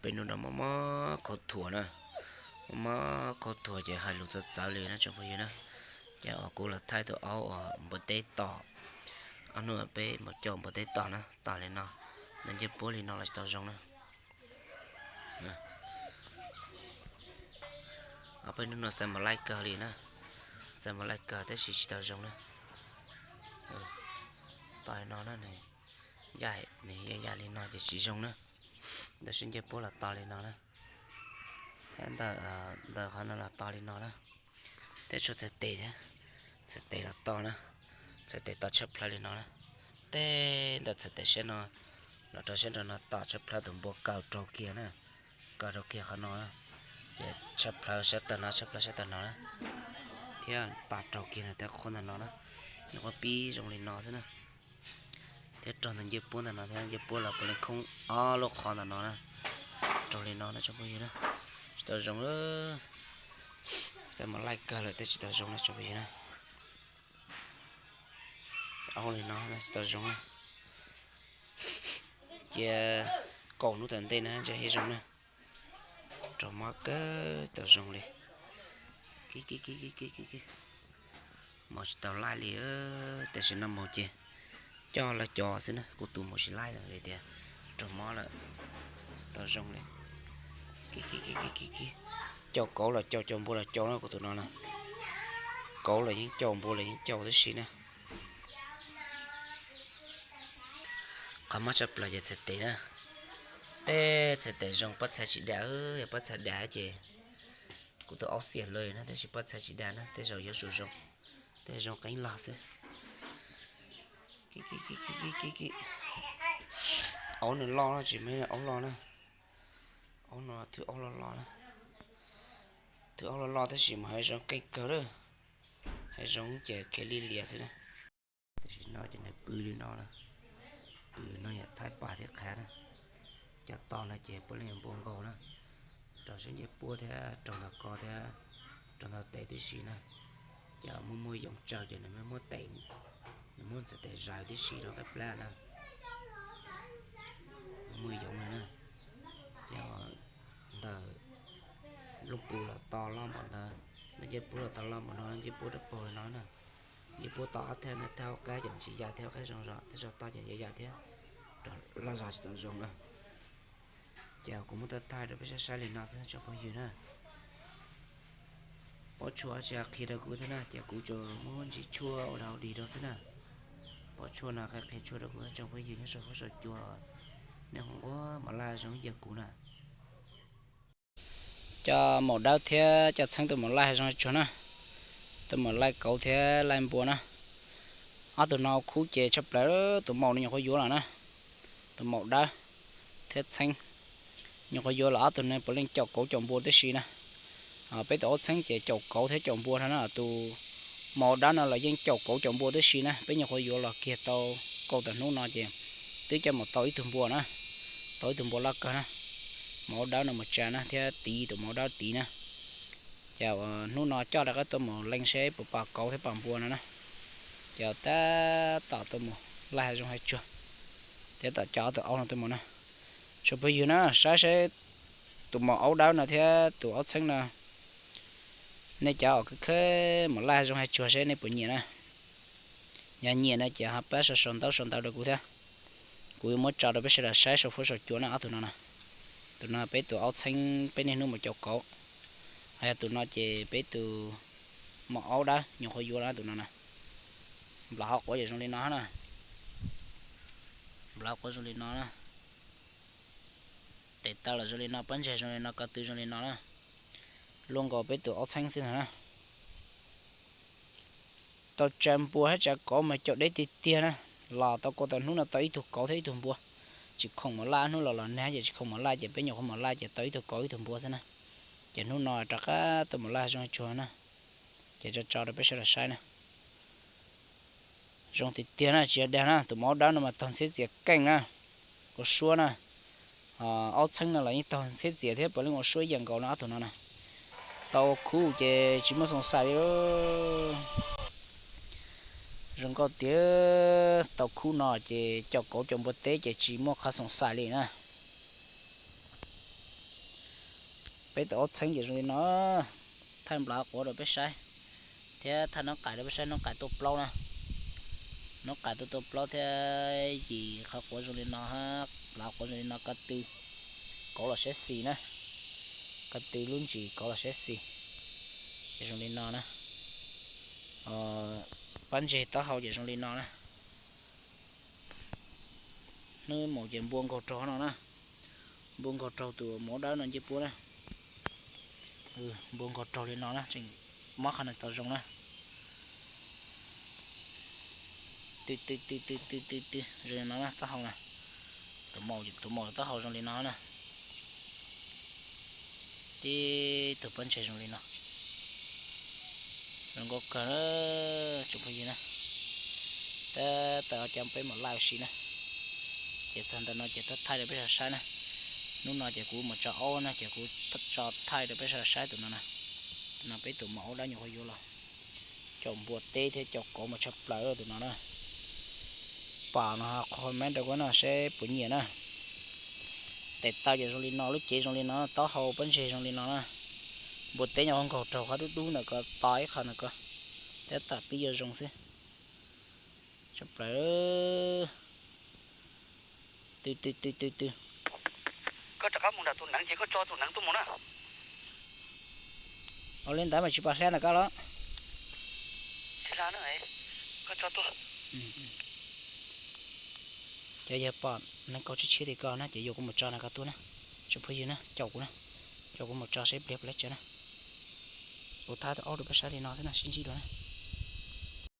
Peb hnub no mob mob khaub thuas na, mob mob khaub thuas ces hais lus txawv txawv li na tsoom phooj ywg na. Ces uas kuv los thaij tus aub uas npua teb tom, ob hnub peb mus coj npua teb tom na, tom li no, ntawm ncej puab li no los tsis tau zoo na. Peb hnub no xav mus laij kawg li na, xav mus laij kawg tab sis tsis tau zoo na. Tom li no na, nws ya li no ces tsis zoo na. Ntawm sab ncej puab los to li no na, thiab ntawm, ntawm qhov no los to li no na, thiab tshuav txhais tes thiab, txhais tes los to na, txhais tes to tshawb plawg li no na. Tej ntawm txhais tes sab no los rau sab nraum no to tshawb plawg, tus npua kaw raug kiag na, kaw raug kiag qhov no na, ces tshawb plawg sab tag no, tshawb plawg sab tag no na, thiab to raug kiag ntawm tej qhov ntawm no na, nyuam qhuav pib zoo li no xwb na. Thiab raug ntawm ncej puab ntawm no thiab, ncej puab los puav leej khoob ob lub qhov ntawm no na, raug li no na tsoom phooj ywg na, tsis tau zoo. Xav mus laij kawg lawm thiab tsis tau zoo na tsoom phooj ywg na. Aub li no tsis tau zoo. Cia kaum hnub tom ntej na ntshe thiaj zoo na. Raug mob kawg tsis tau zoo li. Mus tsis tau laij li, tam sim no mus ces coj lawv cov xwb na, kuv tus mus tsis laij lawm vim tias raug mob lawm, tau zoo li. Caum kauv los caum, caum npua los caum na kuv tus no na. Kauv los yeej caum, npua los yeej caum tib si na. Qhov mob tshaj plaws ces txhais tes na. Tej txhais tes zoo pob txha tsis dag, yog pob txha dag ces kuv tus aub xiam lawm na, tab sis pob txha tsis dag na, tej zaum yuav tsum zoo, tej zoo qeeb log xwb. Aub nws loj no tsis muaj aub loj na. Aub no thwj aub loj loj na. Thwj aub loj loj tab sis mas hav zoov qeeb kawg lawm. Hav zoov ces khiav li lias xwb na. Tam sim no ces nws pw li no na. Pw no yog thaij pam thiab qhav na. Cov toj no ces puav leej npua nkaus na. Raug sab ncej puab thiab raug ntawm ko thiab raug ntawm tes tib si na. Ces muaj muaj yoov tsaws ces nws muab tes, nws muab txhais tes zaws tib si rau qab plab na. Muaj yoov li na. Ces ntawm lub pus los to loj npaum ntawd, ncej puab los to loj npaum no, ncej puab rau paug li no na. Ncej puab to ob thaj na, thaj hauv qab ces tsis ya, thaj hauv qab zoo zog, thaj zog to ces ya ya thiab, rov loj zog tsis tau zoo na. Ces kuv muab thaij thaij rau peb saib saib li no xwb tsoom phooj ywg na. Pob tshuaj tsis qhia rau kuv thiab na, ces kuv tsuas muab ntsis tshuaj ua dau dig rau xwb na. Pob tshuaj no qhia qhia tshuaj rau kuv tsoom phooj ywg nyob saum huab saum cua, nej ho nquag mos laj zoo ib yam kuv na. Coj maum dawb thiab coj txheeb tuaj mus laij hav zoov hav tsuag na, tuaj mus laij kauv thiab laij npua na. Ob tug no khub ces tshaj plaws, tus maum no nyuam qhuav yuav los na, tus maum dawb thiab txheeb nyuam qhuav yuav los, ob tug no puav leej caum kauv caum npua tib si na. Peb tus aub txheeb ces caum kauv thiab caum npua no na, tus maum dawb no los yeej caum kauv caum npua tib si na. Peb nyuam qhuav yuav los kiag tau kaum tawm hnub no ces twb coj mus tau ib tug npua na, tau ib tug npua loj kawg na. Maum aub dawb no mus tsa na thiab tiv tus maum aub dawb tiv na. Ces hnub no coj rov qab tuaj mus leej seb puas pom kauv thiab pom npua no na. Ces tab tom tuaj mus laij hav zoov hav tsuag thiab tom coj ob tug aub no tuaj mus na. Tsoom phooj ywg na, saib seb tus maum aub dawb no thiab tus aub txheeb no, nej cov uas khwv khwv mus laij hav zoov hav tsuag seb nej puas nyiam na. Yog nyiam no ces ho pab sau sau ntaub sau ntawv rau kuv thiab. Kuv yuav muab tso rau peb sawv daws saib saum huab saum cua na ob tug no na. Tus no peb tus aub txheeb peb niaj hnub mus caum kauv. Ho yog tus no ces peb tus maum aub dawb nyuam qhuav yuav los tus no na. Nplaum hauv quav ces zoo li no na. Nplaum hauv quav zoo li no na. Tes taw los zoo li no, pob ntseg zoo li no, ko tw zoo li no na. Luaj nkaus peb tus aub txheeb xwb ntag na. Tau tsa npua thiab tsa kauv mas caum deb tiag tiag na. Los tau kaum tawm hnub no tau ib tug kauv thiab ib tug npua. Tsis khoom mus laij, hnub los los nag ces tsis khoom mus laij ces peb nyuam qhuav mus laij ces tau ib tug kauv ib tug npua xwb na. Ces hnub no rov qab tuaj mus laij zoo tsuag na. Ces tso tso rau peb sawv daws saib na. Zoo tiag tiag na, tsis yog dag na, tus maum aub dawb no mas taug ntxhiab txias keej na, ua suab na. Aub txheeb no los yeej taug ntxhiab txias thiab puav leej ua suab ib yam nkaus no ob tug no na. Tau khub ces tsis muaj xoom xaim li. Zoo nkauj tiag, tau khub no ces caum kauv caum npua teb ces tsis muaj qhov xoom xaim li na. Peb tus aub txheeb ces zoo li no, thaij nplawv quav rau peb saib, thiab thaij noob qais rau peb saib, noob qais tuaj plaub na. Noob qais tuaj tuaj plaub thiab yim qhov quav zoo li no, nplawv quav zoo li no, ko tw kauv los saib xis na, ko tw lub ntsis kauv los saib xis, ces zoo li no na. Pob ntseg taub hau ces zoo li no na. Hnub maum ces npua nkaug raug no na, npua nkaug raug tus maum dawb no ncej puab na. Npua nkaug raug li no na, tseem mob qhov no tau zoo na. Tw tw tw tw tw tw tw zoo li no na, taub hau na. Tus maum, tus maum taub hau zoo li no na. Tib tug pob ntseg zoo li no. Zoo nkauj kawg, tsoom phooj ywg na. Tab tom coj peb mus laij ua si na. Ces txog ntawm no ces thaij rau peb sawv saib na. Hnub no ces kuv mus tso aub na ces kuv tso thaij rau peb sawv saib tus no na. Tus no peb tus maum aub dawb nyuam qhuav yuav los. Caum npua teb thiab caum kauv mus tshaj plaws tus no na. Pom no ho comment rau kuv no seb puas nyiam na. Tes taw ces zoo li no, lub cev zoo li no, taub hau pob ntseg zoo li no na. Npua teb nyob nkaug raug qhov dub dub ntawm ko, to ib qho ntawm ko, thiab tam pib yuav zoo xwb. Tshaj plaws. Tw tw tw tw tw. Koj rov qab mus nram tus neev ces koj tso tus neev tuaj mus na. Ua li ntawd mas tsis pom hlab ntawm koj los? Tsis hlab na, koj tso tuaj. Ces yog pom neev kauv tshiab tshiab li ko na ces yuav kuv mus tso ntawm ko tuaj na. Tsoom phooj ywg na, caum kuv na, caum kuv mus tso seb pliag puas laib tsev na. Kuv thaij tus aub rau peb saib li no xwb na, sib ntsib dua na.